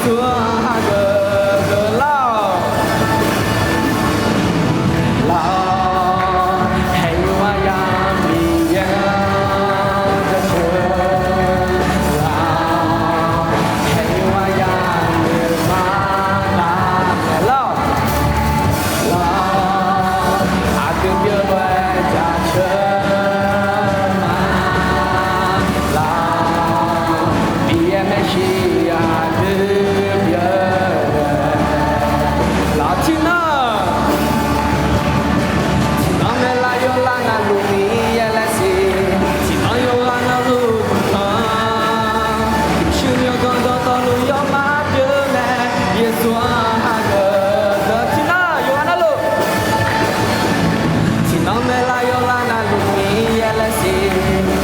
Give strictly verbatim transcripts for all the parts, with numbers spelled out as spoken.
Yeqsur-anr hageuf geuf lar-awq. Lar-awq, haeqnymr-aq ya Miqyaer-anr jaceuq lar-awq, haeqnymr-aq ya nuima lar-awq. Lar-awq, aqdui pyeuf-eu lof-aer jaceuq ma. Lar-awq, Miqyaer maeqshi aqdui pyeuf-eu. Lar-awq, tiqnan, tiqnan maerlar yawlar navluf Miqyaer laer siq. Tiqnan yawqghaq navluf guiqlanq, shuir yawganq dawqtawvluf yawmar pyeuf mae. Yeqsur-anr hageuf geuf tiqnan yawqghaq navluf. Tiqnan maerlar yawlar navluf Miqyaer laer siq.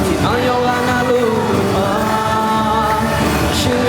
Tiqnan yawqghaq navluf guiqlanq, shuir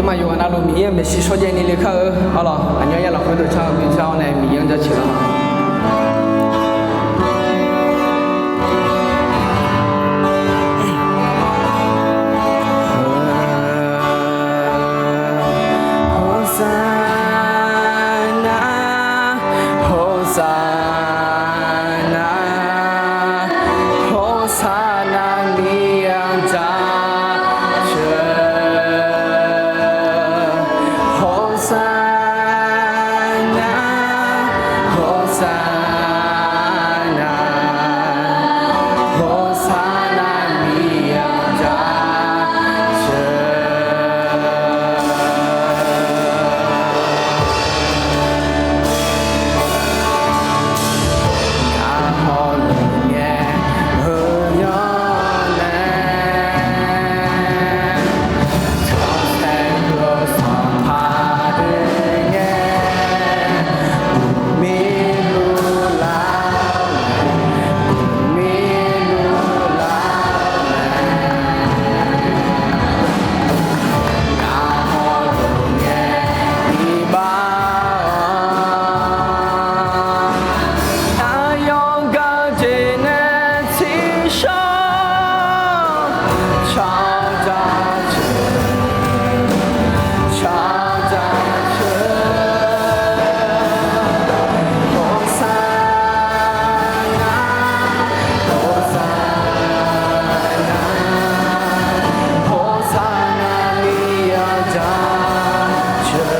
Maqyawf navluf Miqyaer-anr maeqshi shawrjaev ni le kar-eu arlawq, aqnyawr ya lafkhoer dawqcar-eu bishar-awr nae Miqyaer-anr jaceuq lar-awq. Hosanna, Hosanna, Hosanna Miqyaer-anr jaceuq. Hosanna, Hosanna, Hosanna Miqyaer-anr jaceuq. Ngaq hawluf ngae heu yawr nae, tanqsaer-eu sanqpaq deuq ngae, uqmir luf lar-awr nae, uqmir luf lar-awr nae, ngaq hawluf ngae iqbax-awr, aqyawf gaq jeq nae tsiqshawr, cawq jaceuq, cawq jaceuq. Hosanna, Hosanna, Hosanna Miqyaer-anr jaceuq.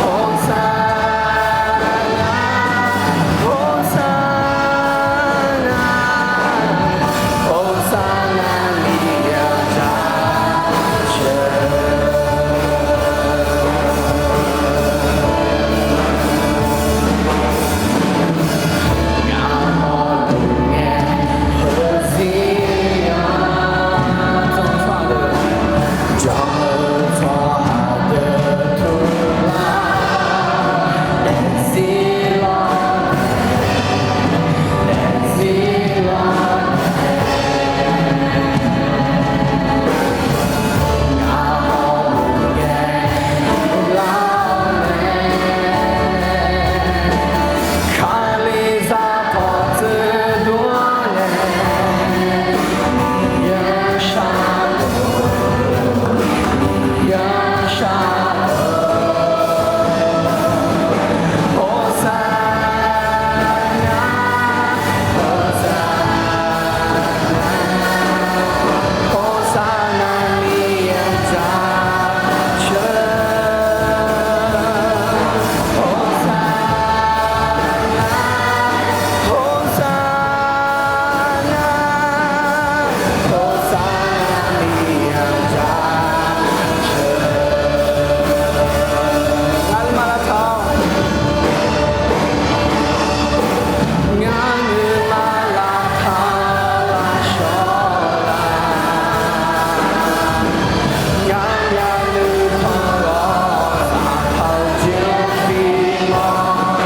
Hosanna, Hosanna, Hosanna Miqyaer-anr jaceuq. Ngaq hawluf ngae heuzir-awr, jawr-eu tsawrhaq deuq tuvlar, daefzir lawr, daefzir lawr, ngaq hawluf ngae lar-awr nae, Kalizaq pawqtsuif dmr-awr nae, Miqyaer-anr shar-eu, Miqyaer-anr shar-eu. Hosanna, Hosanna, Hosanna Miqyaer-anr jaceuq. Hosanna, Hosanna, Hosanna Miqyaer-anr jaceuq. Ngar nuima lavtaq-awr, ngar nuima lavtaq-awr lavshawr la. Ngar myavnuiv tanqghawq saqtaq-eu jeq-anr bi mawr,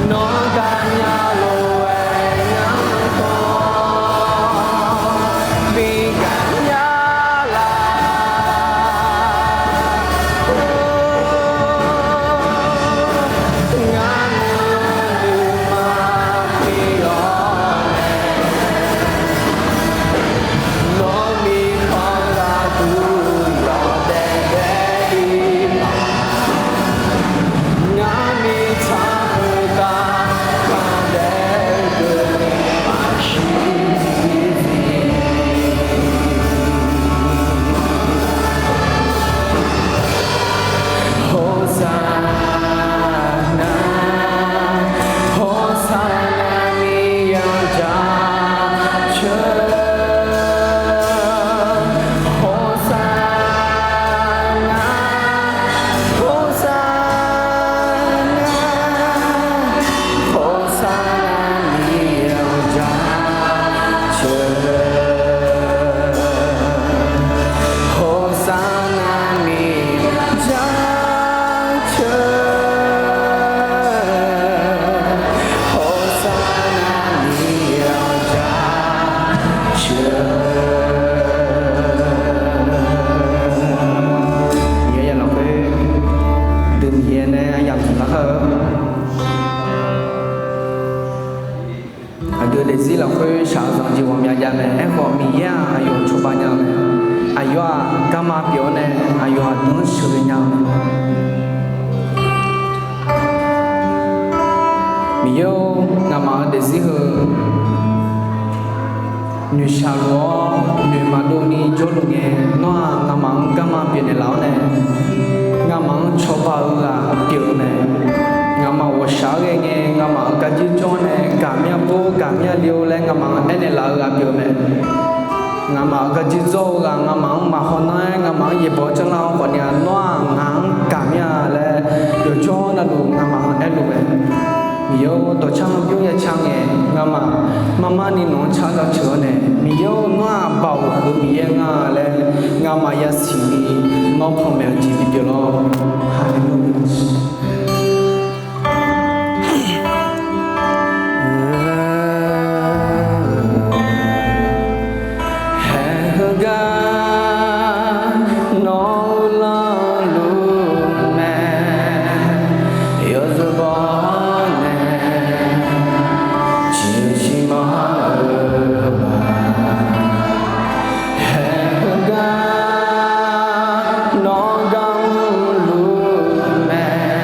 nawr gaqnya lof-aer ngar-anr bi gaqnya la. Ngar nuima pi-awr nae, nawr mirkhanq gharduq yawdaef daef-ir ma. Ngar mirtsaq khoertav khanqdaef-eu keuvni maqshir zir. Hosanna, Hosanna Miqyaer-anr jaceuq. Hosanna, Hosanna, Hosanna Miqyaer-anr jaceuq. Hosanna Miqyaer-anr jaceuq. Hosanna Miqyaer-anr jaceuq. garma pyeuf-awr nae aqyawf aqdui-anr sheuqghae nya-eu mae. Miqyaer-or, ngamaf-euq daefzir heu noeqshaq luf-awr noeq maqdov ni jawrluf ngae, nawr-aq ngamaf-anr garma pyeufnaeq laf-awr nae, ngamaf-anr cawba-eu ghaq pyeuf-eu mae. Ngamaf ghawqshaq-aer ghae ngae, ngamaf-euq garjir jawr-awr nae, gaqmya bor gaqmya le-or laer ngamaf-anr aernaeq laf-eu ghaq pyeuf-eu mae. Ngamaf-euq garjir dzawr-eu ghaq, ngamaf-anr maqhaw nar-aer ngamaf-anr yaeqbawq janrlar-awr khawfni-aq, nawr-aq ngaq-anr gaqmya laer yawqjawr navluf ngamaf-anr aerluf mae. Miqyaer-or, dawqcar-anr bymr ya ca ngae, ngamaf marmar ni nawq-anr car gaq ceuq-awr nae, Miqyaer-or, nawr-aq Baoq heu Miqyaer nga laer ngamaf yasiq ni nawr panmaeq-eu jeq bipyeuf lawr. Haleluya. Haeq heugar nawq-eu lanluf mae, yawzeu baw nae ciqciq ma-eu ma. Haeq heugar nawq-eu gar mrluf mae,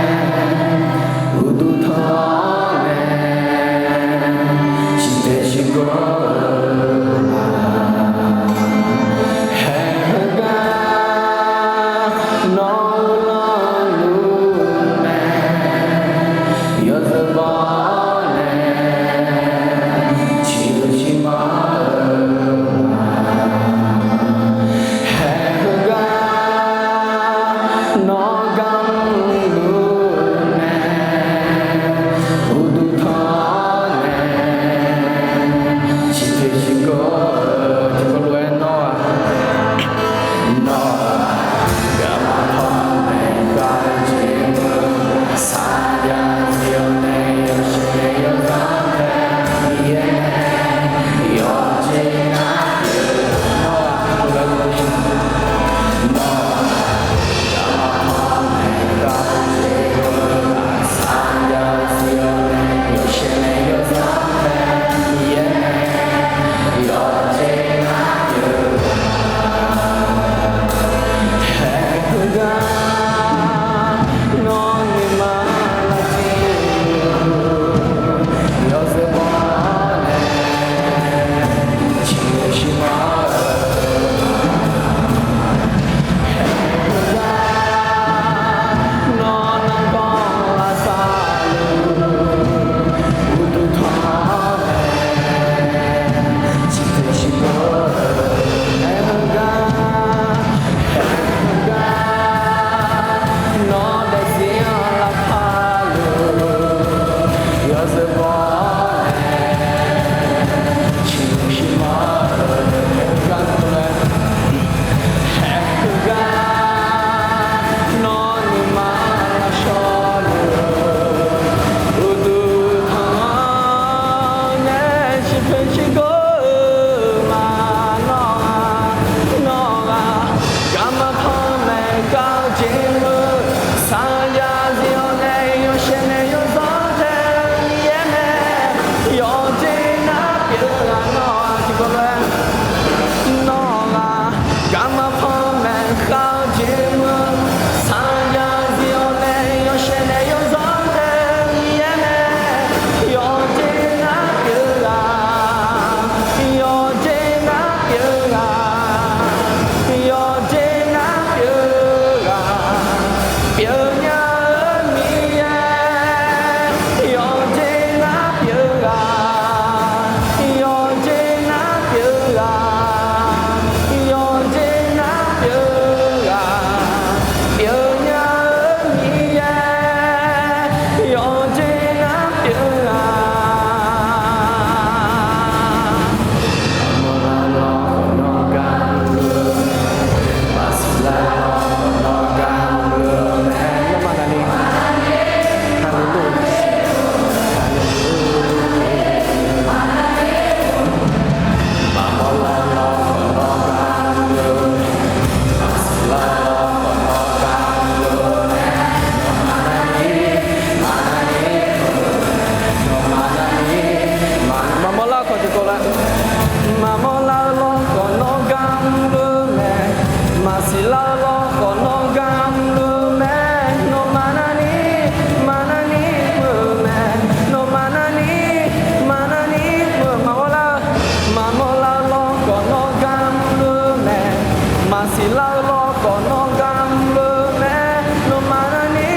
Lar-eu lawr khawf nawr gar mr-eu mae, nawmaf navni,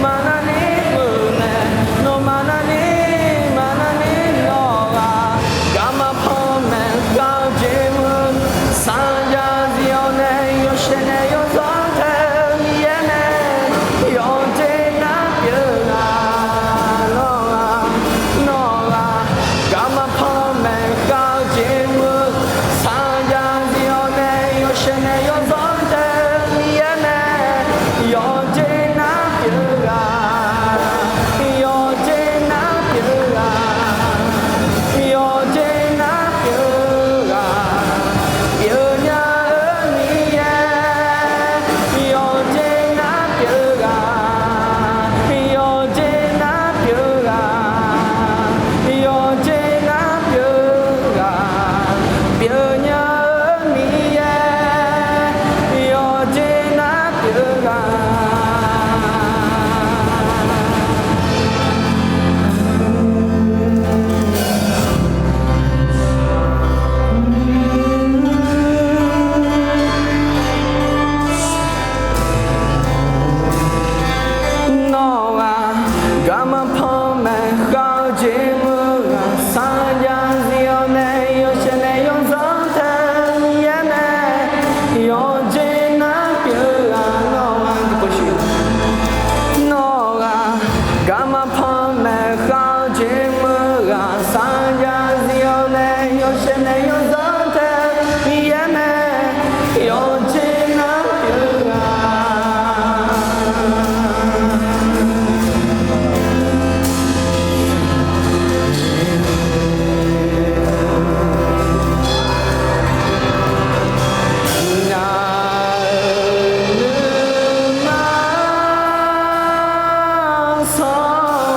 maqnavni mr-eu mae, nawmaf navni, maqnavni nawr-aq, garma panmaeq khav-eu jeq mr-eu, saqyaq zif-awr nae yawshaef nae yawzanr tae-eu Miqyaer mae, yawqjeq nar pyeuf-eu ghaq, nawr-aq, nawr-aq, garma panmaeq khav-eu jeq mr-eu, saqyaq zif-awr nae yawshaef nae yawzanr tae-eu Miqyaer mae, yawqjeq nar pyeuf-eu ghaq, yawqjeq nar pyeuf-eu ghaq, yawqjeq nar pyeuf-eu ghaq, pyeufnya-eu Miqyaer, yawqjeq nar pyeuf-eu ghaq, yawqjeq nar pyeuf-eu ghaq, yawqjeq nar pyeuf-eu ghaq, pyeufnya-eu Miqyaer, yawqjeq nar pyeuf-eu ghaq. Nawr-aq, garma panmaeq khav-eu jeq mr-eu ghaq, saqyaq zif-awr nae yawshaef nae yawzanr tae-eu Miqyaer mae, yawqjeq nar pyeuf-eu ghaq, nawr-aq, nawr-aq, garma panmaeq khav-eu jeq mr-eu ghaq, saqyaq zif-awr nae yawshaef nae yawzanr tae-eu Miqyaer mae, yawqjeq nar pyeuf-eu ghaq. Ngaq-euq nuima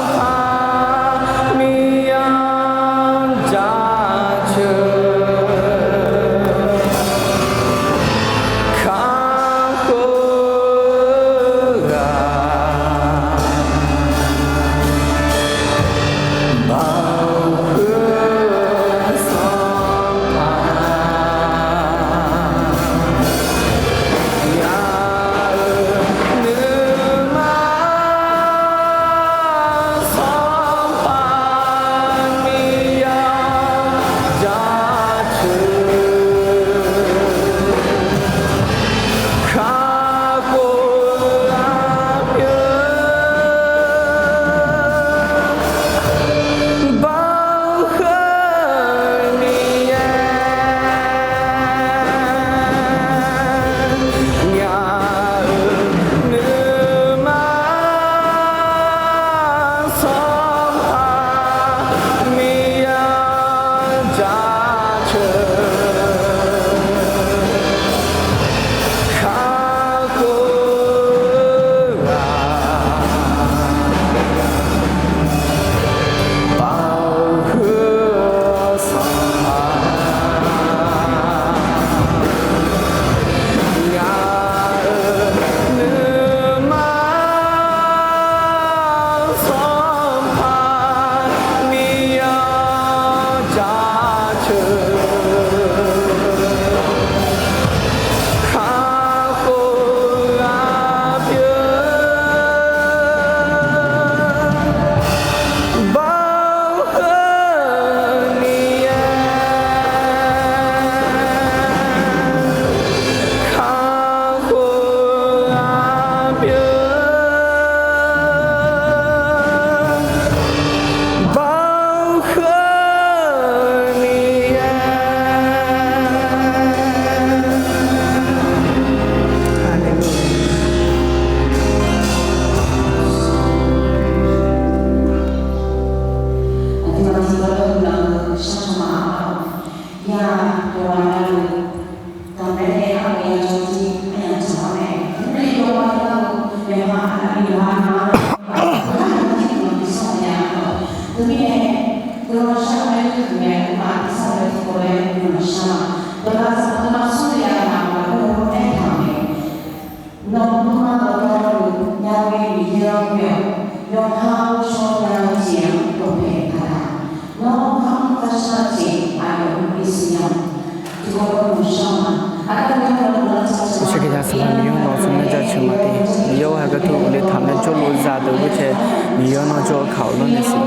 Sanqpaq Miqyaer-anr jaceuq-eu kakhof-eu ghaq, baoq khoer-eu Sanqpaq Ngaq-euq nuima Sanqpaq Miqyaer-anr jaceuq-eu kakhof-eu ghaq pyeuf, baoq khoer-eu Miqyaer. Ngaq-euq nuima Sanqpaq Miqyaer-anr jaceuq-eu kakhof-eu ghaq, baoq khoer-eu Sanqpaq Ngaq-euq nuima Sanqpaq Miqyaer-anr jaceuq-eu kakhof-eu ghaq pyeuf, baoq khoer-eu Miqyaer. Kakhof-eu ghaq pyeuf, baoq khoer-eu Miqyaer. Haleluya. Aqduimaf tiqkawv lof-aer guiqlanq-eu shar cawba-awq. Ya, yawqghaq navluf, daqmaeq nae arbof ya jawr jir aryamq tsawrhaq-awr mae. Teumirnae yawqghaq navluf, yawqha aqnavni yawqha navluf, yawqha navluf tiqkawv tiqsanr ya-awq. Teumirnae guiqlanq shar-eu mae, teumirnae guiqlanq tiqsanr mae, tiqkawv mae guiqlanq shar-awq. Dawqdaq sanqpaq dawqdaq smr ya-eu nar, lafkhoer aertaq-euq mae. Nawq-eu nuima dawqtawvluf, Yahweh Miqyaer-anr ghoe-awq. Yawqha ghovshaw nya-eu jeq-anr dawqpae taq-a. Nawr kar-anr kar shar-eu jeq aqyawf-anr bisiq nya-awq. Tiqkawv lof-aer guiqlanq shar-awq ma. Sanqpaq Miqyaer-or, nawq-euq tsawrmyanr jaceuq ma de. Miqyaer-or, haiq gharduq uqle taq nae jawrluf zaqdeuq ghoer cae, Miqyaer-or, nawr jawr-eu kaq-awr lawrnaeq siq.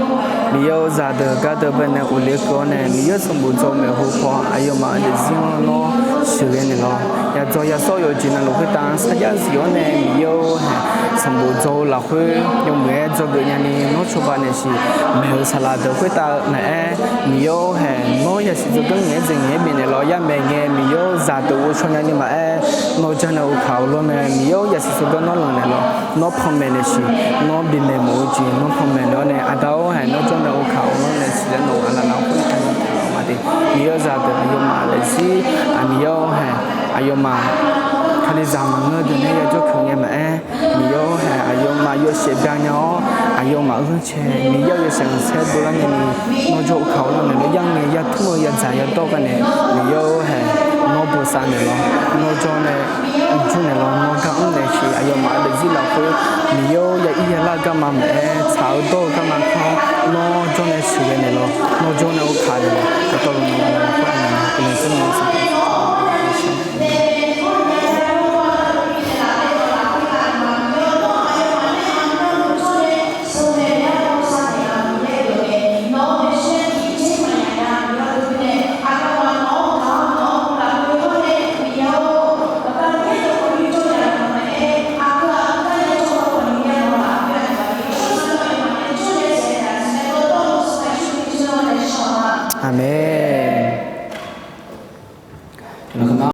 Miqyaer-or, zaqdeuq gardeuq baenae uqle keuv-awr nae, Miqyaer-or, sanqbof dzaw maeqhu paw aqyawfmaf-anr daefzir-anr nawr sheuqghae naeqlawq. Yadzawr yarsawr yawqjeq navluf khoertav sarjax zif-awr nae, Miqyaer-or, haiq sanqbof dzaw-eu lafkhoer yawmuiq-aer dzawgeuf nyani nawr cawba naeqsiq. Maeq-euq saqlaq deuq khoertav maqaer, Miqyaer-or, haiq nawr yasiq dzawgar ngaeq-aer dzaeq ngaeq-aer bifnaeq lawq. Yar maeq ngae, Miqyaer-or, zaqdeuq ghovshaw nyani maqaer, nawr janrnaeq-eu kaq-awr lawrnaeq. Miqyaer-or, yasiq dzawgar nawr lanqnaeq lawq. Nawr panmaeq naeqsiq. Nawr bimaeq mawf-eu jeq nawr panmaeq naeq-awr nae, Aqda-or, haiq nawr janrnaeq-eu kaq-awr lawrnaeq siq laer nawq-anr lafnavluf khoertav nar taqlaf ma de. Miqyaer-or, zaqdeuq aqyawfmaf daefzir, Miqyaer-or, haiq aqyawfmaf Kalizaq maqngeur deuq nae yajawr keuq ngae maqaer, Miqyaer-or, haiq aqyawfmaf yawshaef byanya-awr, aqyawfmaf-euq ghanrcae Miqyaer-or, yawshaef khanqsaer dovlar nyani nawr jawr-eu kaq-awr lawrnaeq lawq. Yar ngae, yar tmr-eu yadzaq yadawr gar nae, Miqyaer-or, haiq nawr bosav naeqlawq. Nawr jawr nae uqjur naeqlawq. Nawr gar mr naeqsiq. Aqyawfmaf-anr daefzir lafkhoer, Miqyaer-or, ya ir yalar-eu garma maqaer, tsaq-eu dawr-eu garma kar-awr, nawr jawr nae sheuqghae naeqlawq. Nawr jawr nae-eu kaq naeqlawq. Dawqtawvluf nawq-anr lafnavluf khoertav nar taqlaf ma de. Aqmeq.